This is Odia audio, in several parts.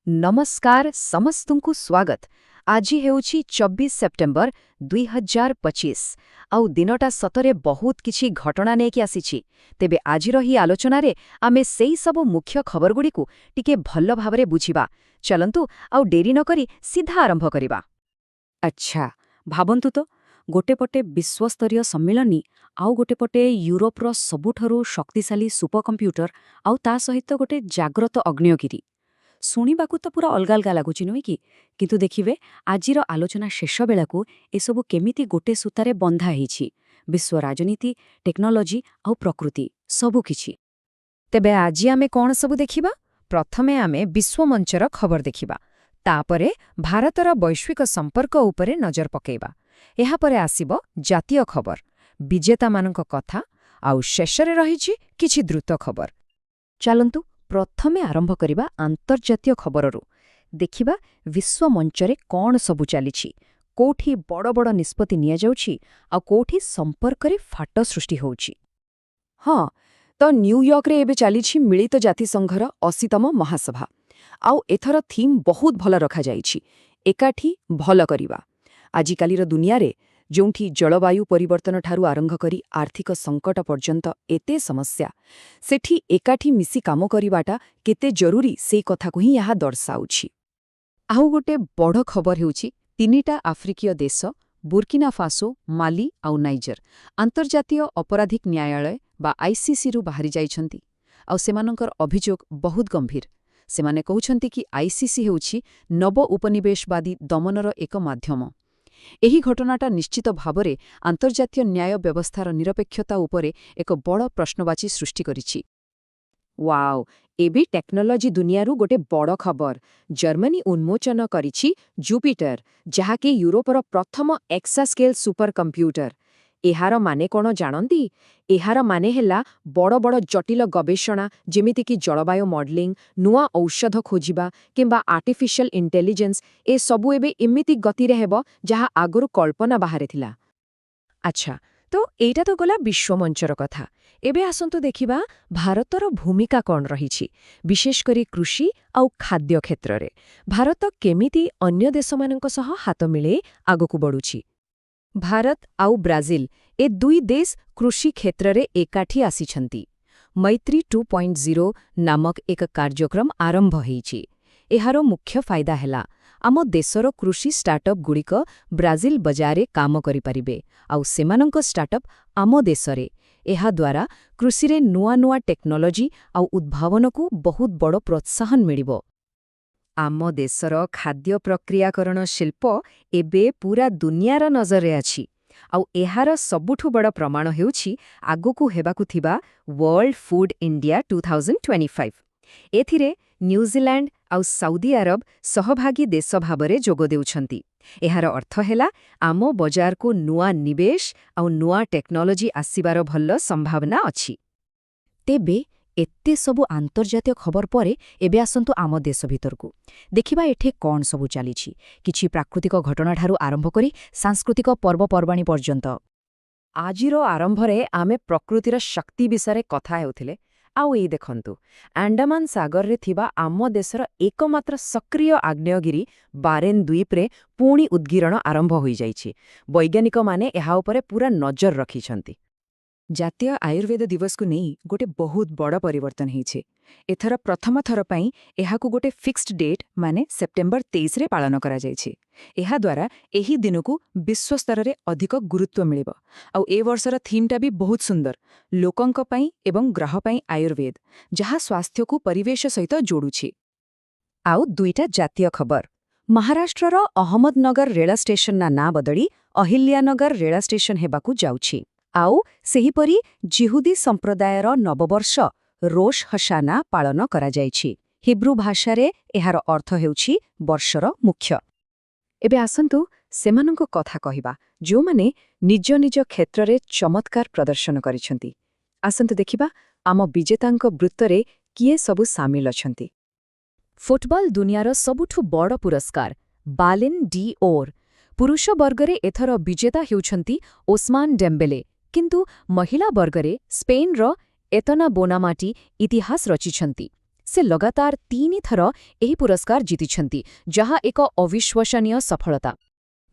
ନମସ୍କାର, ସମସ୍ତଙ୍କୁ ସ୍ୱାଗତ। ଆଜି ହେଉଛି 24 ସେପ୍ଟେମ୍ବର 2025। ଆଉ ଦିନଟା ସତରେ ବହୁତ କିଛି ଘଟଣା ନେଇକି ଆସିଛି। ତେବେ ଆଜିର ଏହି ଆଲୋଚନାରେ ଆମେ ସେଇ ସବୁ ମୁଖ୍ୟ ଖବରଗୁଡ଼ିକୁ ଟିକେ ଭଲ ଭାବରେ ବୁଝିବା। ଚାଲନ୍ତୁ, ଆଉ ଡେରି ନକରି ସିଧା ଆରମ୍ଭ କରିବା। ଆଚ୍ଛା, ଭାବନ୍ତୁ ତ, ଗୋଟେ ପଟେ ବିଶ୍ୱସ୍ତରୀୟ ସମ୍ମିଳନୀ, ଆଉ ଗୋଟେ ପଟେ ୟୁରୋପର ସବୁଠାରୁ ଶକ୍ତିଶାଳୀ ସୁପର କମ୍ପ୍ୟୁଟର, ଆଉ ତା ସହିତ ଗୋଟେ ଜାଗ୍ରତ ଆଗ୍ନେୟଗିରି। ଶୁଣିବାକୁ ତ ପୁରା ଅଲଗା ଅଲଗା ଲାଗୁଛି, ନୁହେଁ କି? କିନ୍ତୁ ଦେଖିବେ, ଆଜିର ଆଲୋଚନା ଶେଷ ବେଳକୁ ଏସବୁ କେମିତି ଗୋଟେ ସୂତାରେ ବନ୍ଧା ହେଇଛି। ବିଶ୍ୱ ରାଜନୀତି, ଟେକ୍ନୋଲୋଜି ଆଉ ପ୍ରକୃତି, ସବୁକିଛି। ତେବେ ଆଜି ଆମେ କ'ଣ ସବୁ ଦେଖିବା? ପ୍ରଥମେ ଆମେ ବିଶ୍ୱମଞ୍ଚର ଖବର ଦେଖିବା। ତାପରେ ଭାରତର ବୈଶ୍ୱିକ ସମ୍ପର୍କ ଉପରେ ନଜର ପକାଇବା। ଏହାପରେ ଆସିବ ଜାତୀୟ ଖବର, ବିଜେତାମାନଙ୍କ କଥା, ଆଉ ଶେଷରେ ରହିଛି କିଛି ଦ୍ରୁତ ଖବର। ଚାଲନ୍ତୁ, ପ୍ରଥମେ ଆରମ୍ଭ କରିବା ଆନ୍ତର୍ଜାତୀୟ ଖବରରୁ। ଦେଖିବା ବିଶ୍ୱମଞ୍ଚରେ କ'ଣ ସବୁ ଚାଲିଛି, କୋଉଠି ବଡ଼ ବଡ଼ ନିଷ୍ପତ୍ତି ନିଆଯାଉଛି ଆଉ କୋଉଠି ସମ୍ପର୍କରେ ଫାଟ ସୃଷ୍ଟି ହେଉଛି। ହଁ ତ, ନ୍ୟୁୟର୍କରେ ଏବେ ଚାଲିଛି ମିଳିତ ଜାତିସଂଘର 80ତମ ମହାସଭା। ଆଉ ଏଥର ଥିମ୍ ବହୁତ ଭଲ ରଖାଯାଇଛି, ଏକାଠି ଭଲ କରିବା। ଆଜିକାଲିର ଦୁନିଆରେ ଯେଉଁଠି ଜଳବାୟୁ ପରିବର୍ତ୍ତନ ଠାରୁ ଆରମ୍ଭ କରି ଆର୍ଥିକ ସଙ୍କଟ ପର୍ଯ୍ୟନ୍ତ ଏତେ ସମସ୍ୟା, ସେଠି ଏକାଠି ମିଶି କାମ କରିବାଟା କେତେ ଜରୁରୀ, ସେଇ କଥାକୁ ହିଁ ଏହା ଦର୍ଶାଉଛି। ଆଉ ଗୋଟେ ବଡ଼ ଖବର ହେଉଛି, ତିନିଟା ଆଫ୍ରିକୀୟ ଦେଶ ବୁର୍କିନା ଫାସୋ, ମାଲି ଆଉ ନାଇଜର ଆନ୍ତର୍ଜାତୀୟ ଅପରାଧିକ ନ୍ୟାୟାଳୟ ବା ଆଇସିସିରୁ ବାହାରି ଯାଇଛନ୍ତି। ଆଉ ସେମାନଙ୍କର ଅଭିଯୋଗ ବହୁତ ଗମ୍ଭୀର। ସେମାନେ କହୁଛନ୍ତି କି ଆଇସିସି ହେଉଛି ନବ ଉପନିବେଶବାଦୀ ଦମନର ଏକ ମାଧ୍ୟମ। ଏହି ଘଟଣାଟା ନିଶ୍ଚିତ ଭାବରେ ଆନ୍ତର୍ଜାତୀୟ ନ୍ୟାୟ ବ୍ୟବସ୍ଥାର ନିରପେକ୍ଷତା ଉପରେ ଏକ ବଡ଼ ପ୍ରଶ୍ନବାଚୀ ସୃଷ୍ଟି କରିଛି। ୱାଓ, ଏବେ ଟେକ୍ନୋଲୋଜି ଦୁନିଆରୁ ଗୋଟେ ବଡ଼ ଖବର। ଜର୍ମାନୀ ଉନ୍ମୋଚନ କରିଛି ଜୁପିଟର, ଯାହାକି ୟୁରୋପର ପ୍ରଥମ ଏକ୍ସାସ୍କେଲ୍ ସୁପର କମ୍ପ୍ୟୁଟର। ଏହାର ମାନେ କ'ଣ ଜାଣନ୍ତି? ଏହାର ମାନେ ହେଲା ବଡ଼ ବଡ଼ ଜଟିଳ ଗବେଷଣା, ଯେମିତିକି ଜଳବାୟୁ ମଡେଲିଂ, ନୂଆ ଔଷଧ ଖୋଜିବା କିମ୍ବା ଆର୍ଟିଫିସିଆଲ ଇଣ୍ଟେଲିଜେନ୍ସ, ଏସବୁ ଏବେ ଏମିତି ଗତିରେ ହେବ ଯାହା ଆଗରୁ କଳ୍ପନା ବାହାରେ ଥିଲା। ଆଚ୍ଛା, ତ ଏଇଟା ତ ଗଲା ବିଶ୍ୱମଞ୍ଚର କଥା। ଏବେ ଆସନ୍ତୁ ଦେଖିବା ଭାରତର ଭୂମିକା କ'ଣ ରହିଛି, ବିଶେଷ କରି କୃଷି ଆଉ ଖାଦ୍ୟ କ୍ଷେତ୍ରରେ ଭାରତ କେମିତି ଅନ୍ୟ ଦେଶମାନଙ୍କ ସହ ହାତ ମିଳେଇ ଆଗକୁ ବଢ଼ୁଛି। ଭାରତ ଆଉ ବ୍ରାଜିଲ, ଏ ଦୁଇ ଦେଶ କୃଷି କ୍ଷେତ୍ରରେ ଏକାଠି ଆସିଛନ୍ତି। ମୈତ୍ରୀ 2.0 ନାମକ ଏକ କାର୍ଯ୍ୟକ୍ରମ ଆରମ୍ଭ ହେଇଛି। ଏହାର ମୁଖ୍ୟ ଫାଇଦା ହେଲା, ଆମ ଦେଶର କୃଷି ଷ୍ଟାର୍ଟଅପ୍ଗୁଡ଼ିକ ବ୍ରାଜିଲ ବଜାରରେ କାମ କରିପାରିବେ ଆଉ ସେମାନଙ୍କ ଷ୍ଟାର୍ଟଅପ୍ ଆମ ଦେଶରେ। ଏହାଦ୍ୱାରା କୃଷିରେ ନୂଆ ନୂଆ ଟେକ୍ନୋଲୋଜି ଆଉ ଉଦ୍ଭାବନକୁ ବହୁତ ବଡ଼ ପ୍ରୋତ୍ସାହନ ମିଳିବ। ଆମ ଦେଶର ଖାଦ୍ୟ ପ୍ରକ୍ରିୟାକରଣ ଶିଳ୍ପ ଏବେ ପୂରା ଦୁନିଆର ନଜରରେ ଅଛି। ଆଉ ଏହାର ସବୁଠୁ ବଡ଼ ପ୍ରମାଣ ହେଉଛି ଆଗକୁ ହେବାକୁ ଥିବା ୱାର୍ଲଡ ଫୁଡ୍ ଇଣ୍ଡିଆ 2025। ଏଥିରେ ନ୍ୟୁଜିଲାଣ୍ଡ ଆଉ ସାଉଦି ଆରବ ସହଭାଗୀ ଦେଶ ଭାବରେ ଯୋଗ ଦେଉଛନ୍ତି। ଏହାର ଅର୍ଥ ହେଲା, ଆମ ବଜାରକୁ ନୂଆ ନିବେଶ ଆଉ ନୂଆ ଟେକ୍ନୋଲୋଜି ଆସିବାର ଭଲ ସମ୍ଭାବନା ଅଛି। ତେବେ ଏତେ ସବୁ ଆନ୍ତର୍ଜାତୀୟ ଖବର ପରେ ଏବେ ଆସନ୍ତୁ ଆମ ଦେଶ ଭିତରକୁ। ଦେଖିବା ଏଠି କ'ଣ ସବୁ ଚାଲିଛି, କିଛି ପ୍ରାକୃତିକ ଘଟଣାଠାରୁ ଆରମ୍ଭ କରି ସାଂସ୍କୃତିକ ପର୍ବପର୍ବାଣୀ ପର୍ଯ୍ୟନ୍ତ। ଆଜିର ଆରମ୍ଭରେ ଆମେ ପ୍ରକୃତିର ଶକ୍ତି ବିଷୟରେ କଥା ହେଉଥିଲେ। ଆଉ ଏଇ ଦେଖନ୍ତୁ, ଆଣ୍ଡାମାନ ସାଗରରେ ଥିବା ଆମ ଦେଶର ଏକମାତ୍ର ସକ୍ରିୟ ଆଗ୍ନେୟଗିରି ବାରେନ୍ ଦ୍ୱୀପରେ ପୁଣି ଉଦ୍ଗୀରଣ ଆରମ୍ଭ ହୋଇଯାଇଛି। ବୈଜ୍ଞାନିକମାନେ ଏହା ଉପରେ ପୂରା ନଜର ରଖିଛନ୍ତି। ଜାତୀୟ ଆୟୁର୍ବେଦ ଦିବସକୁ ନେଇ ଗୋଟେ ବହୁତ ବଡ଼ ପରିବର୍ତ୍ତନ ହେଇଛି। ଏଥର ପ୍ରଥମ ଥର ପାଇଁ ଏହାକୁ ଗୋଟେ ଫିକ୍ସଡ ଡେଟ୍, ମାନେ ସେପ୍ଟେମ୍ବର 23ରେ ପାଳନ କରାଯାଇଛି। ଏହାଦ୍ୱାରା ଏହି ଦିନକୁ ବିଶ୍ୱସ୍ତରରେ ଅଧିକ ଗୁରୁତ୍ୱ ମିଳିବ। ଆଉ ଏ ବର୍ଷର ଥିମ୍ଟା ବି ବହୁତ ସୁନ୍ଦର, ଲୋକଙ୍କ ପାଇଁ ଏବଂ ଗ୍ରହ ପାଇଁ ଆୟୁର୍ବେଦ, ଯାହା ସ୍ୱାସ୍ଥ୍ୟକୁ ପରିବେଶ ସହିତ ଯୋଡୁଛି। ଆଉ ଦୁଇଟା ଜାତୀୟ ଖବର। ମହାରାଷ୍ଟ୍ରର ଅହମ୍ମଦନଗର ରେଳ ଷ୍ଟେସନର ନାଁ ବଦଳି ଅହିଲ୍ୟାନଗର ରେଳ ଷ୍ଟେସନ ହେବାକୁ ଯାଉଛି। ଆଉ ସେହିପରି ଜିହୁଦୀ ସମ୍ପ୍ରଦାୟର ନବବର୍ଷ ରୋଷ ହସାନା ପାଳନ କରାଯାଇଛି। ହିବ୍ରୁ ଭାଷାରେ ଏହାର ଅର୍ଥ ହେଉଛି ବର୍ଷର ମୁଖ୍ୟ। ଏବେ ଆସନ୍ତୁ ସେମାନଙ୍କ କଥା କହିବା, ଯେଉଁମାନେ ନିଜ ନିଜ କ୍ଷେତ୍ରରେ ଚମତ୍କାର ପ୍ରଦର୍ଶନ କରିଛନ୍ତି। ଆସନ୍ତୁ ଦେଖିବା ଆମ ବିଜେତାଙ୍କ ବୃତ୍ତରେ କିଏ ସବୁ ସାମିଲ ଅଛନ୍ତି। ଫୁଟବଲ ଦୁନିଆର ସବୁଠୁ ବଡ଼ ପୁରସ୍କାର ବାଲନ୍ ଡି ଓର୍, ପୁରୁଷ ବର୍ଗରେ ଏଥର ବିଜେତା ହେଉଛନ୍ତି ଓସ୍ମାନ ଡେମ୍ବେଲେ। କିନ୍ତୁ ମହିଳା ବର୍ଗରେ ସ୍ପେନ୍ର ଏତନା ବୋନାମାଟି ଇତିହାସ ରଚିଛନ୍ତି। ସେ ଲଗାତାର ତିନି ଥର ଏହି ପୁରସ୍କାର ଜିତିଛନ୍ତି, ଯାହା ଏକ ଅବିଶ୍ୱସନୀୟ ସଫଳତା।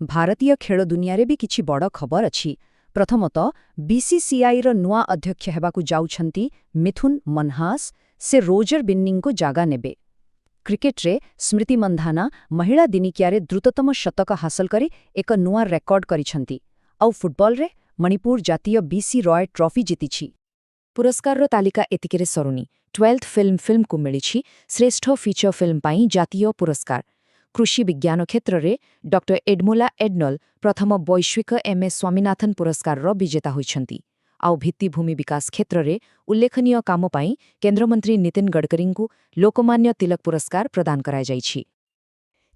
ଭାରତୀୟ ଖେଳ ଦୁନିଆରେ ବି କିଛି ବଡ଼ ଖବର ଅଛି। ପ୍ରଥମତଃ, ବିସିସିଆଇର ନୂଆ ଅଧ୍ୟକ୍ଷ ହେବାକୁ ଯାଉଛନ୍ତି ମିଥୁନ ମନହାସ। ସେ ରୋଜର ବିନ୍ନିଙ୍କୁ ଜାଗା ନେବେ। କ୍ରିକେଟରେ ସ୍ମୃତି ମନ୍ଧାନା ମହିଳା ଦିନିକିଆରେ ଦ୍ରୁତତମ ଶତକ ହାସଲ କରି ଏକ ନୂଆ ରେକର୍ଡ କରିଛନ୍ତି। ଆଉ ଫୁଟବଲରେ ମଣିପୁର ଜାତୀୟ ବିସି ରୟ ଟ୍ରଫି ଜିତିଛି। ପୁରସ୍କାରର ତାଲିକା ଏତିକିରେ ସରୁନି। 12th film ଫିଲ୍ମକୁ ମିଳିଛି ଶ୍ରେଷ୍ଠ ଫିଚର ଫିଲ୍ମ ପାଇଁ ଜାତୀୟ ପୁରସ୍କାର। କୃଷି ବିଜ୍ଞାନ କ୍ଷେତ୍ରରେ ଡକ୍ଟର ଏଡମୋଲା ଏଡନଲ ପ୍ରଥମ ବୈଶ୍ୱିକ ଏମ୍ ଏସ୍ ସ୍ୱାମୀନାଥନ ପୁରସ୍କାରର ବିଜେତା ହୋଇଛନ୍ତି। ଆଉ ଭିତ୍ତିଭୂମି ବିକାଶ କ୍ଷେତ୍ରରେ ଉଲ୍ଲେଖନୀୟ କାମ ପାଇଁ କେନ୍ଦ୍ରମନ୍ତ୍ରୀ ନୀତିନ ଗଡ଼କରୀଙ୍କୁ ଲୋକମାନ୍ୟ ତିଲକ ପୁରସ୍କାର ପ୍ରଦାନ କରାଯାଇଛି।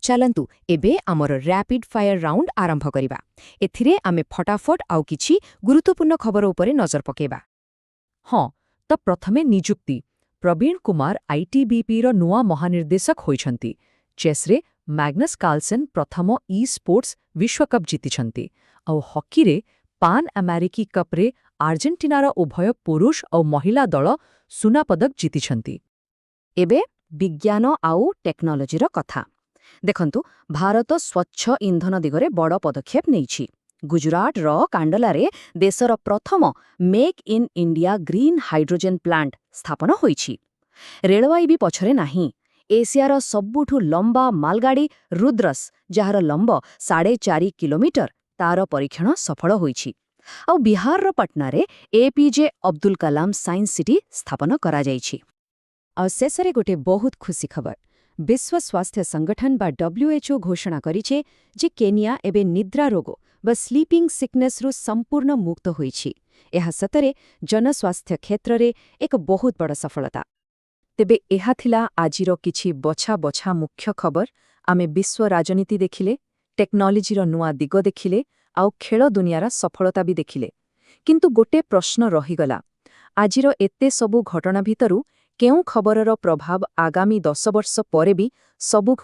ଚାଲନ୍ତୁ, ଏବେ ଆମର ରାପିଡ୍ ଫାୟାର ରାଉଣ୍ଡ ଆରମ୍ଭ କରିବା। ଏଥିରେ ଆମେ ଫଟାଫଟ ଆଉ କିଛି ଗୁରୁତ୍ୱପୂର୍ଣ୍ଣ ଖବର ଉପରେ ନଜର ପକାଇବା। ହଁ, ତ ପ୍ରଥମେ ନିଯୁକ୍ତି। ପ୍ରବୀଣ କୁମାର ଆଇଟିବିପିର ନୂଆ ମହାନିର୍ଦ୍ଦେଶକ ହୋଇଛନ୍ତି। ଚେସ୍ରେ ମ୍ୟାଗ୍ନସ୍ କାର୍ଲସେନ୍ ପ୍ରଥମ ଇ-ସ୍ପୋର୍ଟସ୍ ବିଶ୍ୱକପ୍ ଜିତିଛନ୍ତି। ଆଉ ହକିରେ ପାନ୍ ଆମେରିକି କପ୍ରେ ଆର୍ଜେଣ୍ଟିନାର ଉଭୟ ପୁରୁଷ ଆଉ ମହିଳା ଦଳ ସୁନା ପଦକ ଜିତିଛନ୍ତି। ଏବେ ବିଜ୍ଞାନ ଆଉ ଟେକ୍ନୋଲୋଜିର କଥା। ଦେଖନ୍ତୁ, ଭାରତ ସ୍ୱଚ୍ଛ ଇନ୍ଧନ ଦିଗରେ ବଡ଼ ପଦକ୍ଷେପ ନେଇଛି। ଗୁଜୁରାଟର କାଣ୍ଡଲାରେ ଦେଶର ପ୍ରଥମ Make in India green hydrogen plant ସ୍ଥାପନ ହୋଇଛି। ରେଳବାଇ ବି ପଛରେ ନାହିଁ। ଏସିଆର ସବୁଠୁ ଲମ୍ବା ମାଲଗାଡ଼ି ରୁଦ୍ରସ୍, ଯାହାର ଲମ୍ବ 4.5 କିଲୋମିଟର, ତାର ପରୀକ୍ଷଣ ସଫଳ ହୋଇଛି। ଆଉ ବିହାରର ପଟନାରେ APJ Abdul Kalam science city ସ୍ଥାପନ କରାଯାଇଛି। ଆଉ ଶେଷରେ ଗୋଟେ ବହୁତ ଖୁସି ଖବର। ବିଶ୍ୱ ସ୍ୱାସ୍ଥ୍ୟ ସଂଗଠନ ବା WHO ଘୋଷଣା କରିଛି ଯେ କେନିଆ ଏବେ ନିଦ୍ରା ରୋଗ ବା ସ୍ଲିପିଂ ସିକନେସ୍ରୁ ସମ୍ପୂର୍ଣ୍ଣ ମୁକ୍ତ ହୋଇଛି। ଏହା ସତରେ ଜନସ୍ୱାସ୍ଥ୍ୟ କ୍ଷେତ୍ରରେ ଏକ ବହୁତ ବଡ଼ ସଫଳତା। ତେବେ ଏହା ଥିଲା ଆଜିର କିଛି ବଛା ବଛା ମୁଖ୍ୟ ଖବର। ଆମେ ବିଶ୍ୱ ରାଜନୀତି ଦେଖିଲେ, ଟେକ୍ନୋଲୋଜିର ନୂଆ ଦିଗ ଦେଖିଲେ ଆଉ ଖେଳ ଦୁନିଆର ସଫଳତା ବି ଦେଖିଲେ। କିନ୍ତୁ ଗୋଟେ ପ୍ରଶ୍ନ ରହିଗଲା। ଆଜିର ଏତେ ସବୁ ଘଟଣା ଭିତରୁ କେଉଁ ଖବରର ପ୍ରଭାବ ଆଗାମୀ 10 ବର୍ଷ ପରେ ବି ସବୁଠୁ